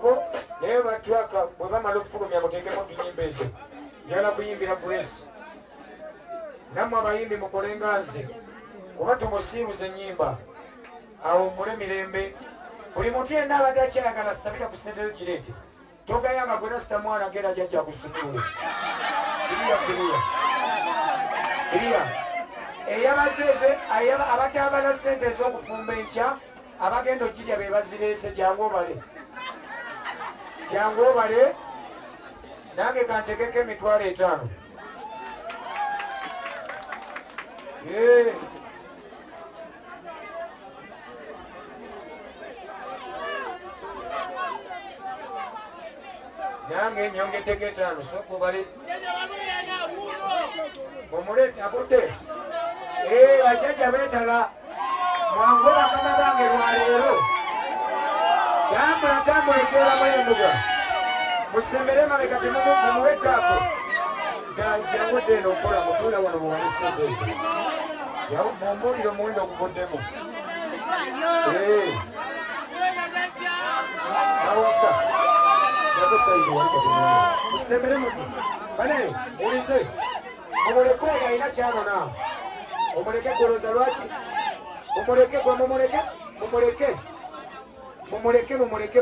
Lindako, naye batwaka bwe bamala okufulumya muteekemu ennyimba ezo. Njagala kuyimbira Grace. Nammwe abayimbi mukole nga nze, kuba tumusiibuza ennyimba awo mule mirembe. Buli muntu yenna abadde akyayagala sabira ku ssente zo kireete. Togayanga gwe rasita mwana gera jajja akusumulule. Kiriya kiriya kiriya eyabazeeze abadde abala ssente ez'okufumba enkya abagenda ogirya be bazireese. Jangu obale, jangu obale, nange kantekeko 50,000. Nange nyongeddeko 5, sooka obale omuleete agudde. Bajjajja beetala, mwangu bakama bange lwaleero. Tambula tambula ekyolamu embuga, musembere emabega, temumuwe gaapu. Jangu dde eno nkola, mutuula wano muwane ssente ezo, mumbuulire omuwendo oguvuddemu. Awasa yakusaidi wali katonda, musembere muti bane mulize, mumuleke oyo alina kyanona, omuleke goloza lwaki, mumuleke gwe, mumuleke, mumuleke, mumuleke, mumuleke.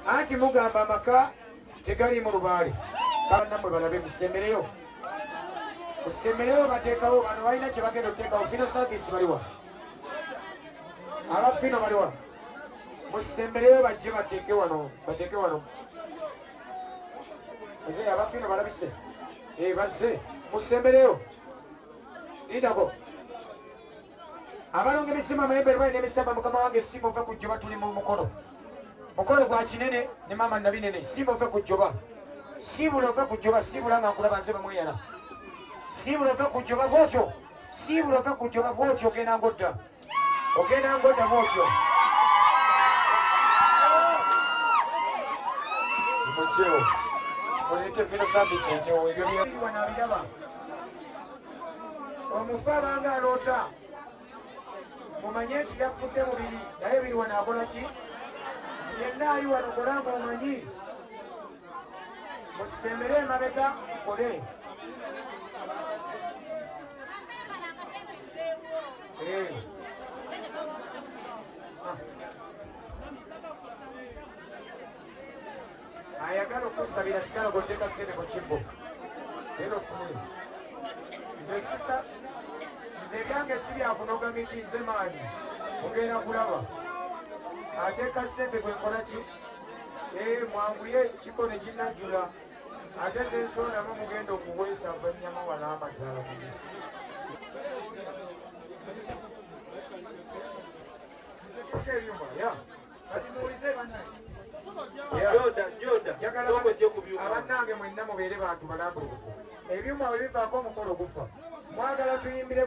Anti mugamba amaka tegaliimu lubaale, banammwe balabe. Musembereyo, musembereyo, bateekawo bano balina kye bagenda okuteekawo. Fino service baliwa? Aba fino baliwa? Musembereyo bajje bateeke wano, bateeke wano. Muzeeyi, abafino balabise, bazze, musembereyo. Lindako abalongo emisima amayembe lwali n'emisamba. Mukama wange, simba ove ku jjoba, tuli mu mukolo, mukolo gwa kinene ne maama Nabinene. Simba ove ku jjoba, siibula ove ku jjoba, siibula nga nkulaba nze bamweyana. Siibula ove ku jjoba bwotyo, siibula ove ku jjoba bwotyo, ogenda ngodda, ogenda ngodda bwotyo. Mugyewo muleete fino service entewo, ebyo bywanabiraba. Omufu abanga aloota, mumanye nti yafudde mubiri, naye biri wano akola ki? Yenna ali wano kola nga omanyi, musembere emabega mukole. Eh. Ah. Ayagala okusabira sigala goteeka sente mu kibbo era ofune. Nze sisa, nze ebyange si byakunoga miti, nze maanyi ogenda kulaba ateeka sente gwenkola ki. Mwanguye kibbo ne kinnajjula, ate zensondamu mugenda okuweesa nvannyama wano amataala mubi. Ebyuma ya kati muwulize bannange. Joda, sooka ojje ku byuma. Abannange mwenna mubeere bantu balambulukufu. Ebyuma bwe bivaako omukolo gufa. Mwagala tuyimbire.